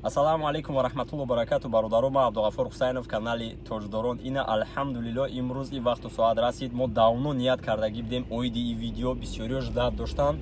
Ассалому алайкум ва раҳматуллоҳи ва баракату, бародаро. Ман Абдуғаффор Ҳусайнов, канали Тоҷдорон. Ина, алҳамдулилло, имрӯз и вақту соат расид. Мо давно ният кардагӣ будем оиди и видео, бисёриё ждать доштанд.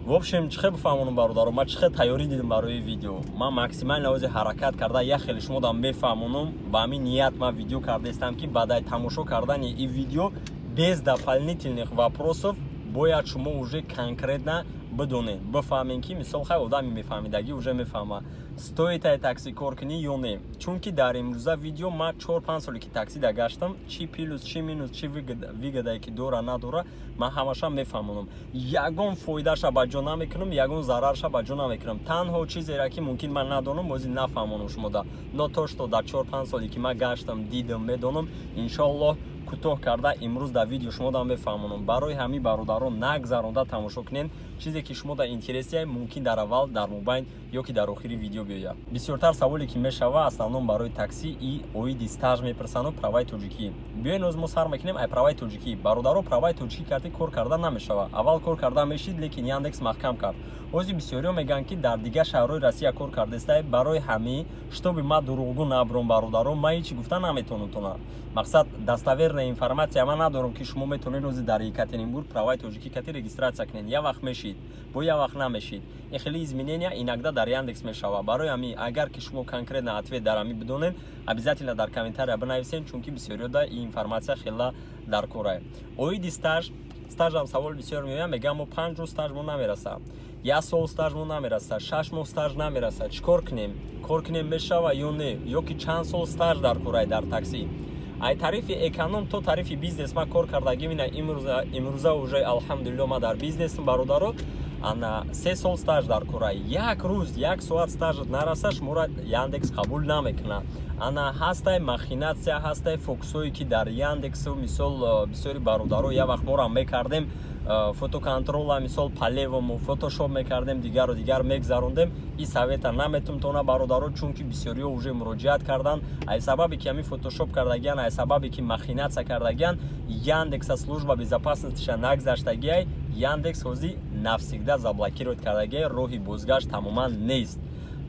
В общем, чӣ хел бифаҳмонам, бародаро, ман чӣ хел тайёрӣ дидам барои видео. Ман максимально ози ҳаракат карда як хеле шумо дам мефаҳмонам. Ба ҳамин ният ман видео кардаистам, ки баъдаи тамошо кардани и видео без дополнительных вопросов бояд шумо уже конкретно бидонед, бифаҳмем, ки мисол, хай, одами мефаҳмидагӣ уже мефаҳма, стоит ай такси кор кунӣ ё не. Чунки дар имрӯза видео ман 4-5 соле ки таксида гаштам, чӣ плюс, чӣ минус, чӣ выгода е ки дора, надора, ман ҳамаша мефаҳмонам. Ягон фоидаша ба ҷо намекунам, ягон зарарша ба ҷо намекунам. Танҳо чизеро, ки мумкин ман надонам, ози нафаҳмонам шумода. Но то что дар 4-5 соле ки ман гаштам, дидам, медонам, иншоаллоҳ, кӯтоҳ карда имрӯз дар видео шумо дам мефаҳмонам. Барои ҳамин, бародарон, нагзаронда тамошо кунед. Чизе ки шумо дар интерес ия, мумкин дар аввал, дар мобайн ё ки дар охири видео биёяд. Бисёртар саволе ки мешава, основном барои такси и оиди стаж мепурсанду, права и тоҷикӣ. Биёен, оз мо сар мекунем ай права и тоҷикӣ. Бародаро, права и тоҷикӣ карди кор карда намешава. Аввал кор карда мешид, лекин Яндекс маҳкам кард. Ози бисёриҳо мегӯянд, ки дар дигар шаҳрҳои Россия кор кардестай. Барои ҳамин, чтобы ман дурӯғгӯ набурам, бародаро, ман ҳечи гуфта наметавонам. Тона мақсад, достоверная информация ман надорам, ки шумо метавонед ози дар Екатеринбург права и тоҷикӣ кати регистрация кунед. Як вақт мешид, бо як вақт намешид. Ин хеле изменения иногда дар Яндекс мешава. Барои ҳамин, агар ки шумо конкретно ответ дар ҳамин бидонед, обязательно дар комментария бинависед, чунки бисёриёда ин информация хела дар корае. Оиди стаж, стажам савол бисёр меояд. Мегӯям, мо 5 рӯз стажмо намераса, як сол стажмо намераса, 6 моҳ стаж намераса, чӣ кор кунем? Кор кунем мешава ё не? Ё ки чанд сол стаж дар корай дар такси? Ай тарифи эконом то тарифи бизнес ман кор кардагим. Ина имрӯза уже, алҳамдулилло, ман дар бизнесм, бародаро. Ана 3 сол стаж дар кора. Як рӯз, як соат стажат нараса, шуморо Яндекс қабул намекунад. Ана ҳастай махинация, ҳастай фокусое, ки дар Яндексу, мисол, бисёри бародаро, як вақт морам мекардем фотоконтрол а, мисол, по-левому фотошоп мекардем, дигару дигар мегзарондем. И совет а наметум тона, бародаро, чунки бисёриҳо уже муроҷиат кардан. Ай сабабе ки ҳамин фотошоп кардагиан, ай сабабе ки махинация кардагиан, Яндекса служба безопасности ша нагзаштагиай, Яндекс ҳозир навсегда заблокировать кардагиай, роҳи бозгашт тамоман нест.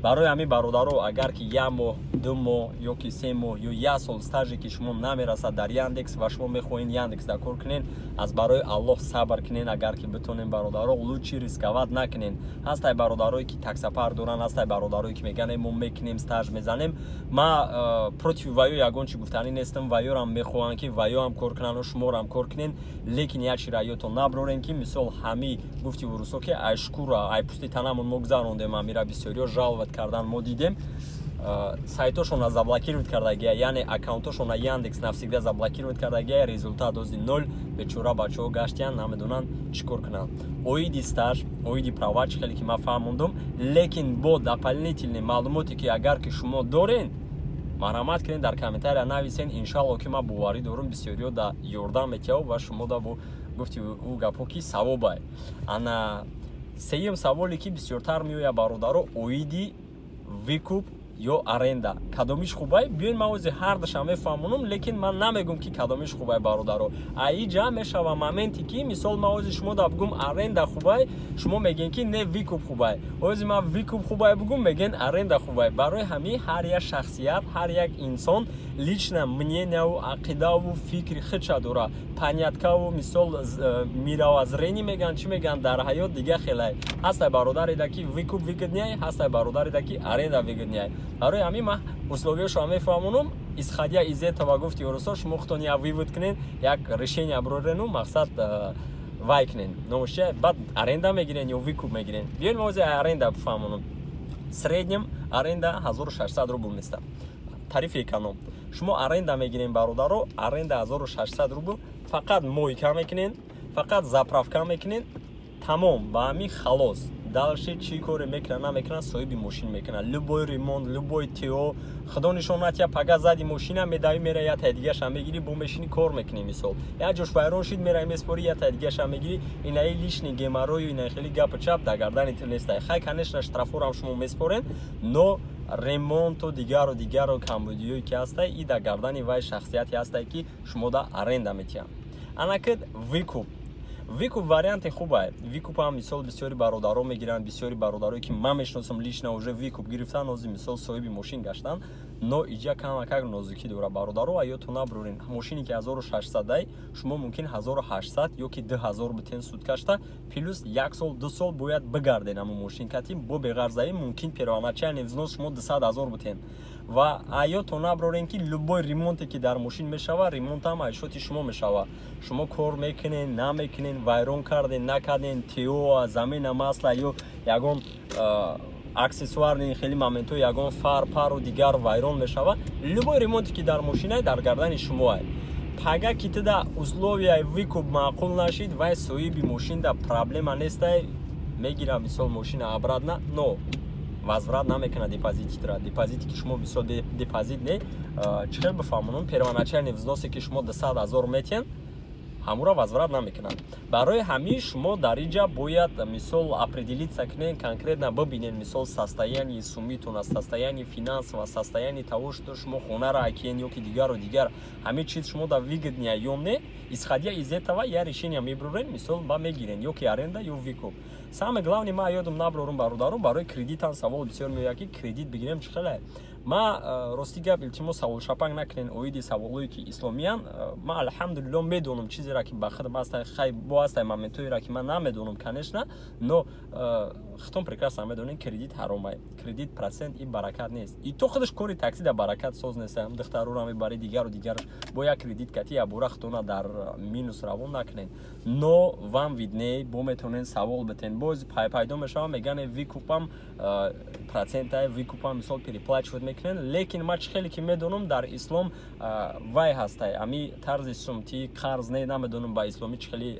Барои ҳамин, бародаро, агар ки як моҳ, 2 моҳ ё ки 3 моҳ ё як сол стаже ки шумо намерасад дар Яндекс ва шумо мехоҳед Яндекс дар кор кунед, аз барои Аллоҳ сабр кунед. Агар ки битонед, бародаро, лучше рисковать накунед. Ҳастай бародарое, ки таксопарк доранд, ҳастай бародарое, ки мегӯянд, мо мекунем, стаж мезанем. Ма против ваё ягон чи гуфтанӣ нестам. Ваёрам мехоҳанд, ки ваёам кор кунанду шуморам кор кунед, лекин як чира ётон наброрем, ки мисол, ҳами гуфти урусо, ки ай шкура, ай пусти танамон мо гузарондем. Амира бисёриҳо жаловать кардан, мо дидем, сайтошона заблокировать кардагия, яъне аккаунтошона Яндекс навсегда заблокировать кардагия. Результат ози ноль. Бечора бачаҳо гаштиян, намедонанд чӣ кор кунанд. Оиди стаж, оиди права чӣ хеле ки ман фаҳмондум, лекин бо дополнительный маълумоте ки агар ки шумо дорен, марҳамат кунед, дар комментария нависен. Иншалло, ки ман боварӣ дорум, бисёриҳо да ёрдам метиҳав ва шумо да бо гуфти ӯ гапҳо, ки савобай. Ана сеюм саволе, ки бисёртар меояд, бародаро, оиди выкуп ё аренда, кадомиш хубай? Биён, ман ози ҳардашам мефаҳмонам, лекин ман намегум, ки кадомиш хубай, бародаро. Аиҷа мешава моменте, ки мисол, ман ози шумо да бугум, аренда хубай, шумо мегӯен, ки не, выкуп хубай. Ози ман выкуп хубай бугум, мегӯен, аренда хубай. Барои ҳамин ҳар як шахсият, ҳар як инсон лично мнения ву ақидаву фикри худша дора, понятка ву, мисол, мировоззрение мегӯянд, чӣ мегӯянд, дар ҳаёт дига хелай. Ҳастай бародареда, ки выкуп выгодный, ҳастай бародареда, ки аренда выгодный. Барои ҳамин ман условия шо мефаҳмонам. Исходя из этого, гуфти урусо, шумо худтон як вывод кунед, як решение бирорену мақсад вай кунед, номушча, баъд аренда мегирен ё выкуп мегирен. Биён, мо ози аренда бифаҳмонам. Среднем аренда 1600 рубл места, тарифи эконом. Шумо аренда мегирен, бародаро, аренда 1600 рубл, фақат мойка мекунен, фақат заправка мекунен, тамом, ба ҳамин халос. Дальше чӣ коре мекунад, намекунад, соҳиби мошин мекунад. Любой ремонт, любой ТО, худо нишон натия, пага зади мошина медавӣ, мера, я тай дигаша мегирӣ, бо мешини кор мекунӣ. Мисол, як ҷош вайрон шид, мераи, меспорӣ, я тай дигаша мегирӣ. Инаи лишний геморрой ю, инаи хеле гапу чап дар гардани ту нестай. Хай, конечно, штраф орам шумо меспорен, но ремонту дигару дигару камбудиёе ки ҳастай, и дар гардани вай шахсияте ҳастай, ки шумо да аренда метиҳам. Анакид выкуп. Выкуп варианти хубае. Выкуп ам, мисол, бисёри бародаро мегиранд, бисёри бародарое, ки ман мешиносам лично, уже выкуп гирифтан, ҳозир, мисол, соҳиби мошин гаштан. Но иҷа камакак нозукӣ дора, бародаро, а ётон набурен, мошине ки 1600-ай, шумо мумкин 1800 ё ки 2000 битен суткашта, плюс як сол, 2 сол бояд бигарден ҳамун мошин катим. Бо беғарзаӣ мумкин первоначальный взнос шумо 200 000 битен. Ва аётон наброрен, ки любой ремонте, ки дар мошин мешава, ремонтам ай счёти шумо мешава. Шумо кор мекунен, намекунен, вайрон карден, накарден, ТО, замена масла ё ягон аксессуарни хеле моментҳо, ягон фар пару дигар вайрон мешава, любой ремонте, ки дар мошинай, дар гардани шумоай. Пага ки тида условияи выкуп маъқул нашид, вай соҳиби мошинда проблема нестай, мегира, мисол, мошина обратно, но возврат намекунад депозититра. Депозите, ки шумо, мисол, депозит не, чӣ хел бифаҳмонам, первоначальный взносе, ки шумо 200 000 метиҳен, ҳамура возврат намекунад. Барои ҳамин шумо дар инҷа бояд, мисол, определиться кунен, конкретно бибинен, мисол, состояние сумитона, состояние финансово, состояние того, что шумо хонара акиен ё ки дигару дигар, ҳамин чиз шумо да выгоднее ё не. Исходя из этого я решение мебурен, мисол, ба мегирен ё ки аренда, ё выкуп. Самое главное, ма ёдам наброрум, бародару, барои кредитам савол бисёр меояд, ки кредит бигирем, чӣ хеле. Ма рости гап, илтимос, саволшапанг накунен оиди саволое, ки исломиян. Ма, алҳамдулилло, медонам чизеро, ки ба худам аста. Хай, бо ҳастай моментҳоеро, ки ман намедонам, конечно, но худтон прекрасно медонем, кредит ҳаромай, кредит, процент и баракат нест. И то худаш кори такси да баракат соз нест. Духтарура мебари, дигару дигараш, бо як кредит кати ябора худтона дар минус равон накунен. Но вам видней, бо метавонен савол битен. Боз пайдо мешава, мегане, выкупам процентай, выкупам, мисол, переплачивать мекунен. Лекин ма чӣ хеле ки медонам, дар ислом вай ҳастай, ами тарзи сумти қарз не, намедонам, ба исломӣ чӣ хеле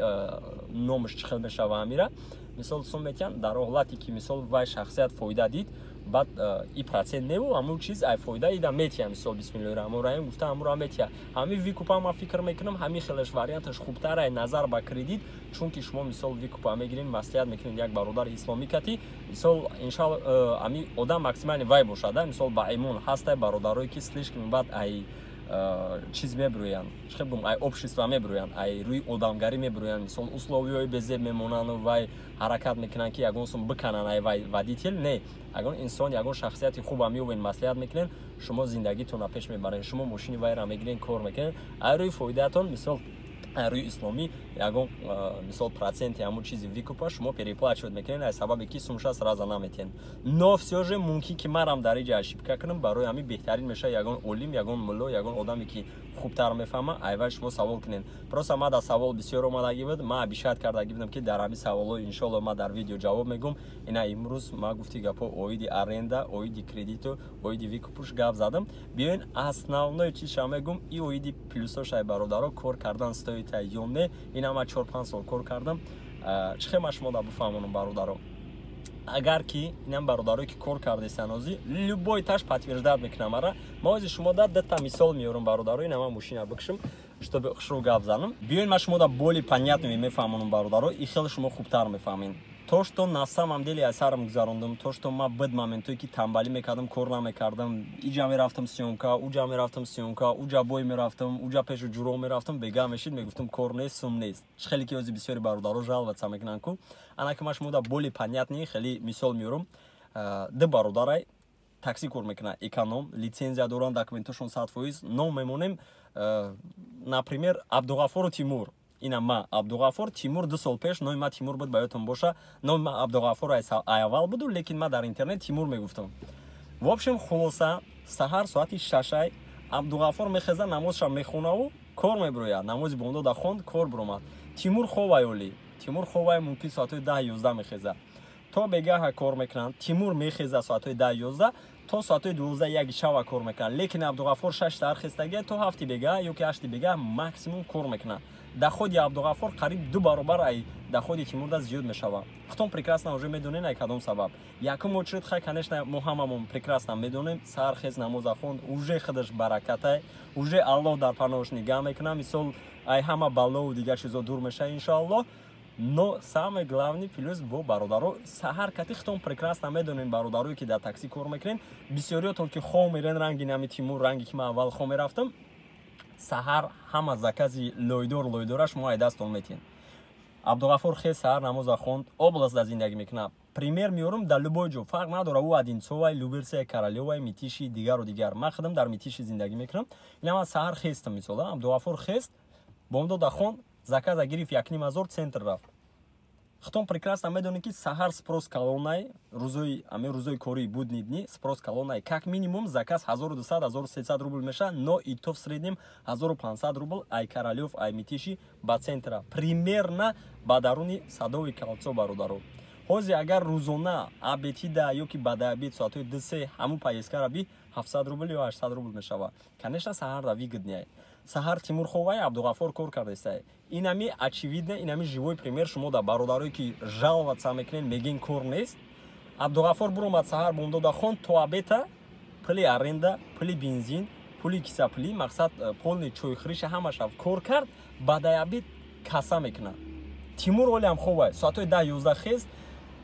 номаш, чӣ хел мешава амира. Мисол, сум метиҳанд, дар ҳолате ки, мисол, вай шахсият фоида дид, баъд и процент неву, ҳамун чиз ай фоида ида метиҳа. Мисол, бисмиллоҳи раҳмони раҳим гуфта, ҳамура метиҳа. Ҳамин выкупа ман фикр мекунам, ҳамин хелеш варианташ хубтар ай назар ба кредит, чунки шумо, мисол, выкупа мегирен, маслиҳат мекунед як бародари исломӣ кати, мисол, иншалло, ҳамин одам максимально вай бошад, мисол, ба имон ҳастай. Бародарое, ки слишком баъд ай чиз мебурӯянд, чӣ гум, ай общество мебурӯянд, ай рӯи одамгарӣ мебурӯянд, мисол, условияҳои безеб мемонанду вай ҳаракат мекунанд, ки ягон сум бикананд ай вай водитель. Не, ягон инсон, ягон шахсияти хуба меёбен, маслиҳат мекунен, шумо зиндагитонро пеш мебарен, шумо мошини вайра мегирен, кор мекунен, ай рӯи фоидаатон, мисол, рӯи исломӣ ягон, мисол, проценти ҳамун чизи выкупа шумо переплачивать мекунед, аз сабабе ки сумша сразу наметиҳен. Но всё же мумкин, ки марам дар иҷа ошибка кунам. Барои ҳамин беҳтарин мешавад ягон олим, ягон мулло, ягон одаме, ки хубтар мефаҳма, айвай шумо савол кунед. Просто ма дар савол бисёр омадагӣ буд, ма обещать кардагӣ будам, ки дар ҳамин саволҳо, иншолло, ма дар видео ҷавоб мегӯм. Ина имрӯз ма гуфти гапҳо оиди аренда, оиди кредиту, оиди выкупуш гап задам. Биёин, основной чизша мегӯм и оиди плюсошай, бародаро, кор кардан стоит ё не. Ина ма 4-5 сол кор кардам. Чӣ хел ма шумо да бифаҳмонам, бародаро? Агар ки инам бародарое, ки кор кардесан, ҳозир любой таш подтверждать мекунам ара. Ма ҳозир шумо да дата мисол меёрам, бародаро. Ина ман мошина бикшам, чтобы хушрӯ гап занам. Биёин, ма шумо да более понятно мефаҳмонам, бародаро, и хеле шумо хубтар мефаҳмед то, что на самом деле аз сарам гузарондам, то, что ма бад моментое, ки тамбалӣ мекардам, кор намекардам, иҷа мерафтам съёмка, уҷа мерафтам съёмка, уҷа бой мерафтам, уҷа пешу ҷуро мерафтам, бега мешид, мегуфтам, кор нест, сум нест. Чӣ хеле ки ҳозир бисёри бародаро жаловаться мекунанд ку. Ана ки ма шумо да более понятный хеле мисол меёрам. Ду бародарай такси кор мекунанд, эконом, литсензия доранд, документошон 100%. Ном мемонем, например, Абдуғафору Тимур. Ина ма Абдуғафор, Тимур. 2 сол пеш номи ма Тимур буд, ба ёдтон боша. Номи ма Абдуғафор аввал буду, лекин ма дар интернет Тимур мегуфтам. В общем, хулоса, саҳар соати 6-ай Абдуғафор мехеза, намозша мехонаву кор мебирояд. Намози бомдода хонд, кор биромад. Тимур ховай, оли Тимур ховай, мумкин соатҳои 10-11 мехеза, то бегаҳа кор мекунанд. Тимур мехеза соатҳои 10-11, то соатҳои 12-1 шава кор мекунанд. Лекин Абдуғафор 6 саҳар хестагия, то 7-и бегаҳ ё ки 8-и бегаҳ максимум кор мекунад. Доходи Абдуғафор қариб ду баробар ай доходи Тимурда зиёд мешавад. Худтон прекрасно уже медонед, ай кадом сабаб. Якум очередь, хай, конечно, мо ҳамамон прекрасно медонем, саҳар хез, намоза хонд, уже худаш баракатай, уже Аллоҳ дар паноҳаш нигаҳ мекунад, мисол, ай ҳама балову дигар чизо дур мешавад, иншоаллоҳ. Но самый главный плюс бо, бародаро, саҳар кати худтон прекрасно медонем, бародарое, ки дар такси кор мекунем, бисёриётон, ки хов мерен, ранги нами Тимур, ранги ки ман аввал хов мерафтам, саҳар ҳама закази лойдор лойдора шумо ай дастон метиҳед. Абдуғафур хез, саҳар намоза хонд, область да зиндагӣ мекунад. Пример меорам, дар любой ҷо фарқ надора, ӯ Одинцовай, Люберция, Королёвай, Мытищи, дигару дигар. Ман худам дар Мытищи зиндагӣ мекунам. Ина ман саҳар хестам, мисол, Абдуғафур хест, бомдода хонд, заказа гирифт, 1500, центр рафт. Худтон прекрасно медонед, ки саҳар спрос калонай, рӯзои ами рӯзои кории, будние дни спрос калонай. Как минимум заказ 1200, 1300 рубл меша, но и то в среднем 1500 рубл ай Королёв, ай Мытищи ба центра, примерно ба даруни Садовый кольцо. Бародаро, ҳозир агар рӯзона обедида ё ки баъди обед соатҳои 2-3 ҳамун поездкара би 700 рубл ё 800 рубл мешава. Конечно, саҳарда выгоднее. Саҳар Тимур ховай, Абдуғафор кор кардестай. Инами очевидно, инами живой пример шумо да бародарое, ки жаловаться мекунен, мегӯен, кор нест. Абдуғафор буромад, саҳар бомдода хон, то обеда пули аренда, пули бензин, пули кисапулӣ, мақсад, полный чойхӯриша, ҳамаша кор кард. Баъдаи обед касса мекунад. Тимур олиам ховай, соатҳои 10-11 хест,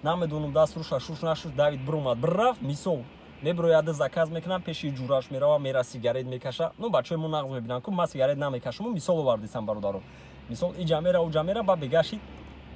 намедонам, даст руша шуш нашуш, давид, биромад, бирафт. Мисол, мебирояда, заказ мекунам, пеши ҷураш мерава, мера, сигарет мекаша. Ну, бачаҳои мо нағз мебинанд ку, ман сигарет намекашаму, мисол овардисам, бародаро. Мисол, иҷа мера, уҷа мера, ба бегашид: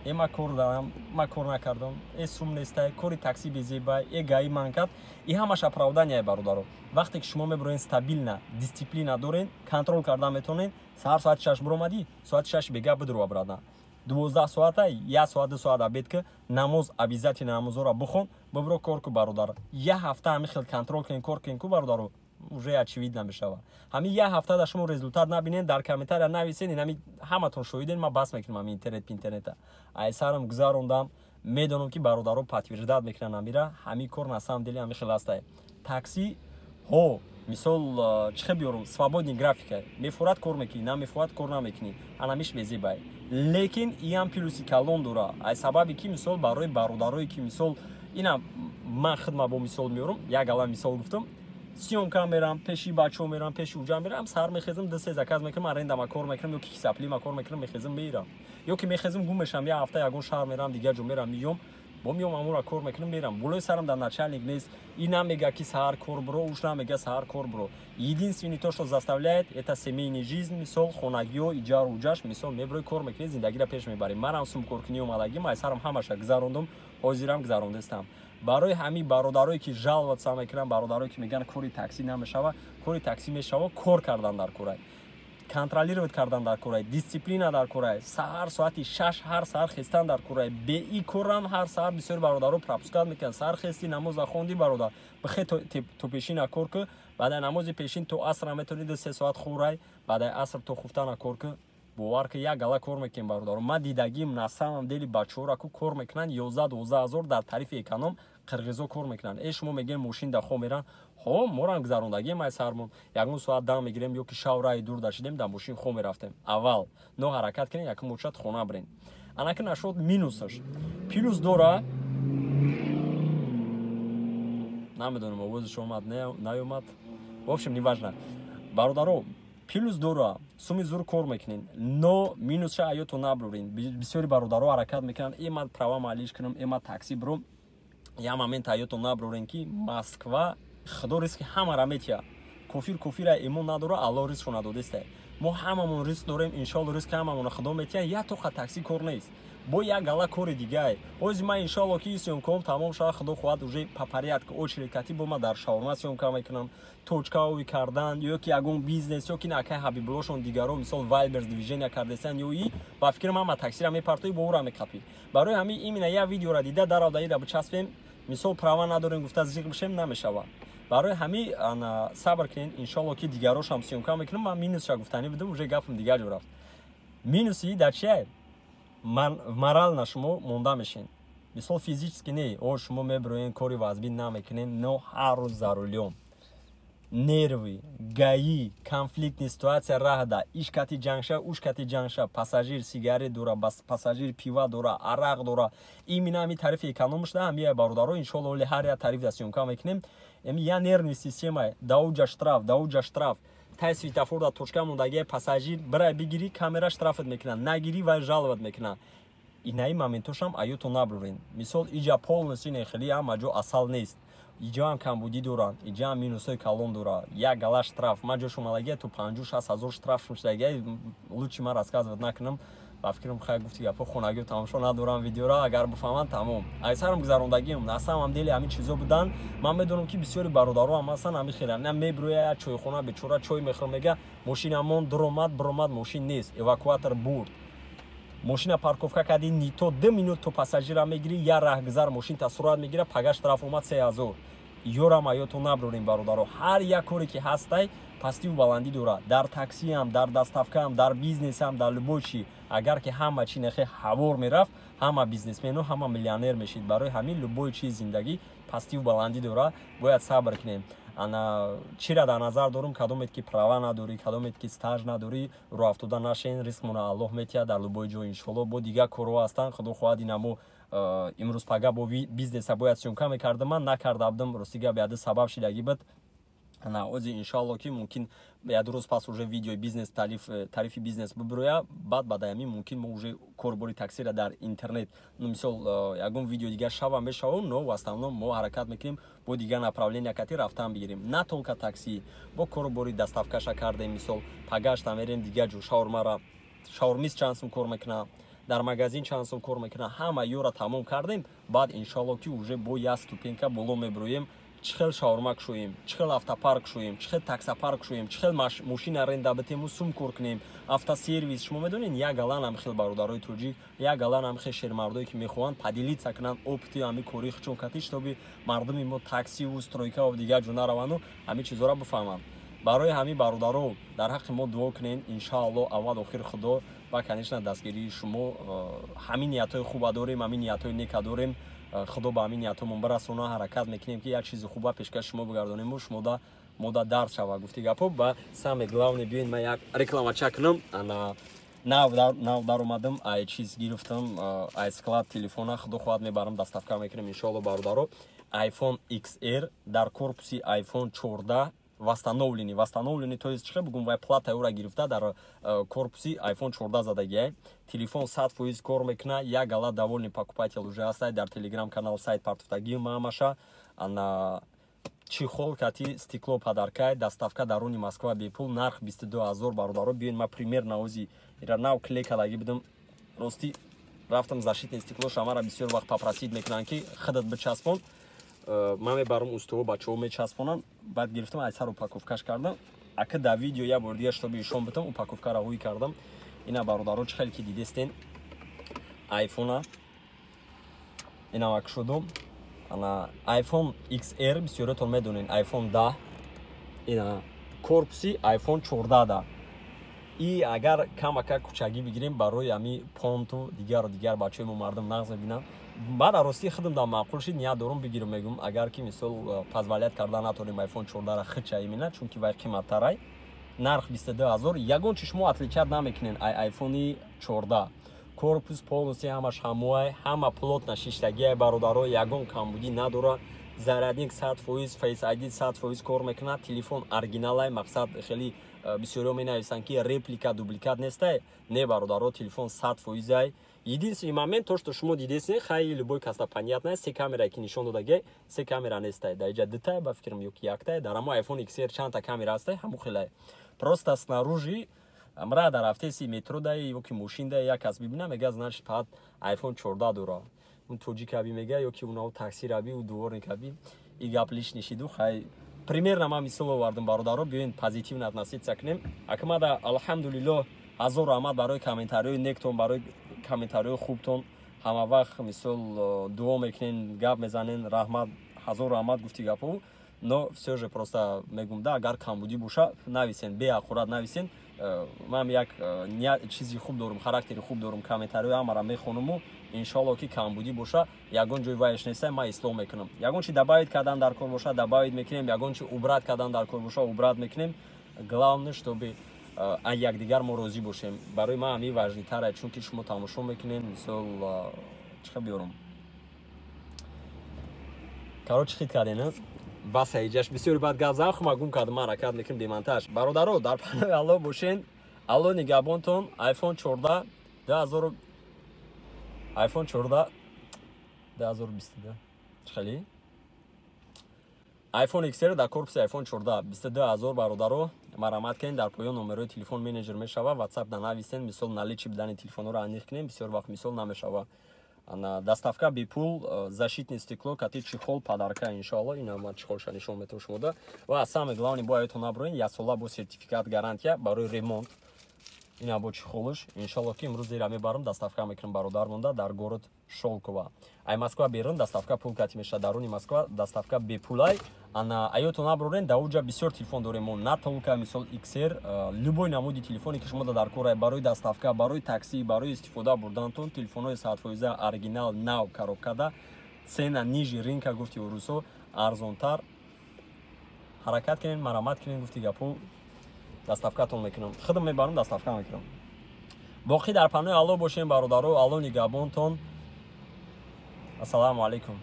«Э, ма кор дарам, ма кор накардам, э, сум нестай, кори такси безебай, э, гаи ман кард». И ҳамаш оправдание, бародаро. Вақте ки шумо мебироен, стабильно, дисциплина дорен, контрол карда метавонен. Саҳар соати 6 биромадӣ, соати 6 бега бидурва бирада, 12 соата, як соат, 2 соат обед ки, намоз обязательно, намозҳоро бихон, бибиро, кор ку, бародар. Як ҳафта ҳамин хел контрол кунен, кор кунен ку, бародаро, уже очевидно мешава. Ҳамин як ҳафта дар шумо результат набинен, дар комментария нависен. Инами ҳаматон шоҳиден, ман бас мекунам ҳамин интернет пинтернета ай сарам гузарондам. Медонам, ки бародаро подтверждать мекунанд амира. Ҳамин кор на самом деле ҳамин хел ҳастай. Такси ҳо, мисол, чӣ хел биёрам, свободный графика: мефурад, кор мекунӣ, намефурад, кор намекунӣ. Анамиш мезебай, лекин иам плюси калон дора, ай сабаби ки, мисол, барои бародарое ки, мисол, ина ман хидма бо мисол меорам, як ала мисол гуфтам, съёмка мерам, пеши бачаҳо мерам, пеши уҷа мерам. Сар мехезам, ду се заказ мекунам, арендама кор мекунам ё ки кисаплима кор мекунам, мехезам, мерам, ё ки мехезам, гум мешам, як ҳафта ягон шаҳр мерам, дигар ҷо мерам, миём, бо миём, амура кор мекунам, мерам. Болои сарам дар начальник нест, и намега, ки саҳар кор биро, уш намега, саҳар кор биро. Единственный то, что заставляет, это семейный жизнь, мисол, хонагиҳо, иҷару уҷаш. Мисол, мебирои, кор мекунӣ, зиндагиро пеш мебарӣ. Манам сумкоркунӣ омадагим, ай сарам ҳамаша гузарондум, ҳозирам гузарондастам. Барои ҳамин бародарое, ки жаловаться мекунанд, бародарое, ки мегӯянд, кори таксӣ намешава, кори таксӣ мешава. Кор кардан дар корай, контролировать кардан дар корай, дисциплина дар корай, саҳар соати 6 ҳар саҳар хестан дар корай. Беи корам ҳар саҳар бисёри бародаро пропускать мекунанд. Саҳар хести, намоза хонди, бародар, бихе, то пешина кор ку. Баъдаи намози пешин то асра метавонӣ 2-3 соат хӯрай, баъдаи аср то хуфтана кор ку. Бовар ки, як гала кор мекунем, бародаро. Ман дидагим, на самом деле, бачаҳоро ку кор мекунанд 11-12 ҳазор, дар тарифи эконом қирғизо кор мекунанд. Э, шумо мегӯем, мошин да хо меран. Ҳо, морам гузарондагием ай сармон, ягон соат дам мегирем ё ки шав раи дур дашидем, дар мошин хо мерафтем. Аввал но ҳаракат кунем, якум мочат хона бирем. Анаки нашуд минусаш, плюс дора. Намедонам, овозиш омад, наёмад, в общем, неважно. Бародаро, плюс дора, суми зур кор мекунен, но минусша аёто наброрин. Бисёри бародаро ҳаракат мекунанд: «Э, ман права малиш кунам, э, ман такси биром». Я момент аёто наброрен, ки Москва худо ризқи ҳамара метия. Кофир кофира имон надора, Аллоҳ ризқшо надодеста. Мо ҳамамон ризқ дорем, иншоалло, ризқи ҳамамона худо метия. Як тоқа такси кор нест, бо як гала кори дигае. Ози ман, иншоалло, ки съёмкаом тамом шава, худо хоҳад, уже по порядку очередь кати бо ма дар шаурма съёмка мекунам, точкаови кардан ё ки ягон бизнес, ё ки накай ҳабибуллошон, дигаро, мисол, Вайлберс движения кардестан, ё и ба фикри ман ма таксира мепартои, бо ӯра меқапӣ. Барои ҳамин именно як видеора дида даравдаира бичаспем. Мисол, права надорем гуфта зиқ бишем, намешава. Барои ҳамин сабр кунед, иншоалло, ки дигарошам съёмка мекунам. Ман минусша гуфтанӣ будам, уже гапам дигар ҷо рафт. Минуси дар чия? Морально шумо монда мешен. Мисол, физически не, о, шумо мебироен, кори вазбин намекунен, но ҳар рӯз за рулём, нервы, ГАИ, конфликтный ситуация, раҳда ишкати ҷангша, ушкати ҷангша, пассажир сигарет дора, пассажир пива дора, арақ дора. Именно ҳами тарифи эконом шуда. Ҳамия, бародаро, иншоалло, оли ҳар як тариф да съёмка мекунем. Эми я нервный система, дауҷа штраф, дауҷа штраф, тай светофор да точка мондагия, пассажир бирай, бигирӣ камера, штрафат мекунад, нагирӣ, вай жаловать мекунад. Инаи моментошам аюто наброрен. Мисол, иҷа полностью не, хеле ҳама ҷо асал нест, иҷоам камбудӣ доранд, иҷаам минусҳои калон дора. Як гала штраф ман ҷош омадагия, то 50-60 ҳазор штраф шудагия. Лучше ман рассказывать накунам. Ба фикрам, хай, гуфти гапо, хонагио тамошо надорам видеора, агар бифаҳманд, тамом. Айсарам гузарондагиам на самом деле ҳамин чизо будан. Ман медонам, ки бисёри бародаро ҳам ҳастан, ҳамин хеле на мебироя як чойхона, бечора чой мехӯрам, мега, мошинамон дуромад, биромад, мошин нест, эвакуатор бурд. Мошина парковка кардӣ, не то 2 минут то пассажира мегирӣ, як раҳгузар мошинта сурат мегира, пагаш тараф омад, 3000. Ёрам аётон наброрем, бародаро. Ҳар як коре ки ҳастай, пастиву баландӣ дорад, дар таксиам, дар доставкаам, дар бизнесам, дар любой чи. Агар ки ҳама чи нехе ҳавор мерафт, ҳама бизнесмену ҳама миллионер мешид. Барои ҳамин любой чиз зиндагӣ пастиву баландӣ дорад, бояд сабр кунем. Ана чира дар назар дорум? Кадомет ки права надорӣ, кадомет ки стаж надорӣ, рӯафтода нашен. Ризқмона Аллоҳ метиҳад дар любой ҷо, иншоалло. Бо дигар корҳо ҳастанд, худо хоҳад, инамо имрӯз пага бо бизнеса бояд съёмка мекардам, ман накарда будам, рости гап, яды сабаб шидагӣ буд. На ози, иншоалло, ки мумкин як рӯз пас уже видеои бизнес, тарифи бизнес бибироя. Баъд баъдаами мумкин мо уже корбори таксира дар интернет, ну, мисол, ягон видео дигар шава мешава. Но в основном мо ҳаракат мекунем бо дигар направления кати рафтан бигирем, на только такси. Бо корбори доставкаша кардем, мисол, пагашта мерем дигар ҷо, шаурмара, шаурмист чанд сум кор мекунад, дар магазин чанд сум кор мекунад, ҳама ёра тамом кардем. Баъд, иншоалло, ки уже бо як ступенька боло мебироем: чӣ хел шаурма кушоем, чӣ хел автопарк кушоем, чӣ хел таксопарк кушоем, чӣ хел мошин аренда битему, сум кор кунем, автосервис. Шумо медонед, як галан хел бародарои тоҷик, як галан хел шермардое, ки мехоҳанд поделиться кунанд опыти ҳами кори хучон кати, чтобы мардуми мо таксиву стройкаву дигар ҷо нараванду ҳамин чизҳоро бифаҳманд. Барои ҳамин, бародаро, дар ҳаққи мо дуо кунед. Иншаалло, аввал охир Худо ва, конечно, дастгирии шумо. Ҳамин ниятҳои хуба дорем, ҳамин ниятҳои нека дорем. Худо ба ҳамин ниятҳомон бирасона. Ҳаракат мекунем, ки як чизи хуба пешкаши шумо бигардонему шумода мода дарс шава, гуфти гапо. Ба самое главное, биёед, ман як рекламача кунам. Ана нав даромадам, ай чиз гирифтам, ай склад телефона. Худо хоҳад, мебарам, доставка мекунем, иншоалло. Бародаро, iPhone XR дар корпуси iPhone 14 восстановленный. Восстановленный, то есть чихе бугум, вай плата ӯра гирифта, дар корпуси iPhone 14 задагиай. Телефон 100% кор мекуна. Як гала довольный покупатель уже ҳастай дар Телеграм канал, сайт партуфтагии маамаша. Ана чехол кати, стекло подаркай, доставка даруни Москва бепул, нарх 22 ҳазор. Бародаро, биёед, ма пример наози ира нав клей кадаги будам, рости, рафтам защитный стекло шамара. Бисёр вақт попросить мекунанд, ки худат бичаспон. Ман мебарам устову, бачаҳо мечаспонанд. Баъд гирифтам, ай сар упаковкаш кардам. Ака дар видео як бор дига, чтобы ишон битам, упаковкаро ҳуй кардам. Ина, бародаро, чӣ хеле ки дидестен, айфона инамак шудум. Ана iPhone XR, бисёротон медонен, iPhone 10, ина корпуси iPhone 14 да. И агар камака кучагӣ бигирем барои ами понту дигару дигар, бачаҳои мо, мардум нағз мебинанд. Баъд рости худам дар маъқул шид, ният дорум бигирам. Мегум, агар ки, мисол, позволять карда натонем iPhone 14-ра хича имина, чунки вай қиматтарай. Нарх 22 ҳазор. Ягон чи шумо отличать намекунен ай iPhone 14. Корпус полностью ҳамаш ҳамоай, ҳама плотно шиштагиай, бародаро, ягон камбудӣ надора. Зарядник 100%, Face ID 100% кор мекунад. Телефон оригиналай. Мақсад, хеле бисёриҳо менависанд, ки реплика, дубликат нестай. Не, бародаро, телефон 100%-ай. Единственный момент, то что шумо дидесен, хай, любой каста понятно, се камера ки нишон додагай, се камера нестай дар иҷа, дутай ба фикрам ё ки яктай. Дар ҳамо iPhone XR чандта камера ҳастай, ҳамо хелай. Просто снаружи мра дар рафтеси метро дай ё ки мошин дай, як кас бибина, мега, значит, фақат iPhone 14 дора. Он тоҷикаби мега ё ки унао таксираби, у дворникаби и гап лишний шиду. Хай, примерно ман мисол овардам, бародаро, биёен, позитивно относиться кунем. Акмада, алҳамдулилло, ҳазор раҳмат барои комментариҳои нектон, барои комментариҳои хубтон. Ҳама вақт, мисол, дуо мекунен, гап мезанен, раҳмат, ҳазор раҳмат, гуфти гапо. Но всё же просто мегум да, агар камбудӣ боша, нависен, беақурат нависен. Ман як чизи хуб дорум, характери хуб дорум, комментариҳои ҳамаро мехонуму, иншоалло, ки камбудӣ боша, ягон ҷои вайш неста, ман ислоҳ мекунам. Ягон чи добавить кардан дар кор боша, добавить мекунем, ягон чи убрать кардан дар кор боша, убрать мекунем. Главное, чтобы якдигар мо розӣ бошем. Барои ман ҳамин важныйтара, чунки шумо тамошо мекунем. Мисол, чиха биёрам, короче, хит карден, баса иҷаш бисёри бад гап зан, хума гум кардам. Ман ҳаракат мекунем демонтаж. Бародаро, дар панои Алло бошен, Алло нигаҳбонтон. iPhone 14 2000, iPhone 14 2022 чихели. iPhone XR дар корпуси iPhone 14, 22 000. Бародаро, марамат кунед, дар поён номерои телефон менеҷер мешава, WhatsApp да нависен. Мисол, наличии бидани телефонҳоро аниқ кунем, бисёр вақт мисол намешава. Доставка бепул, защитный стекло кати чехол подарка, иншоалло. Ина ман чехолша нишон метавам шумода. Ва самое главное, бояд наброен, яксола бо сертификат гарантия барои ремонт. Ина бо чехолш, иншоалло, ки имрӯз зера мебарам, доставка мекунам бародар монда дар город Шолкова. Ай Москва берун доставка пул кати мешавад, даруни Москва доставка бепулай. Ана, аёто наброрен, дар уҷа бисёр телефон дорем мо, на только мисол XR, любой намуди телефоне, ки шумо дар кора, барои доставка, барои такси, барои истифода бурдантон, телефонҳои 100% оригинал, нав, коробкада, цена ниже рынка, гуфти урусо, арзонтар. Ҳаракат кунед, марамат кунед, гуфти гапу, доставкатон мекунам, худам мебарам, доставка мекунам. Боқӣ дар панои Алло бошем, бародаро, Алло нигаҳбонтон. Ассалому алайкум.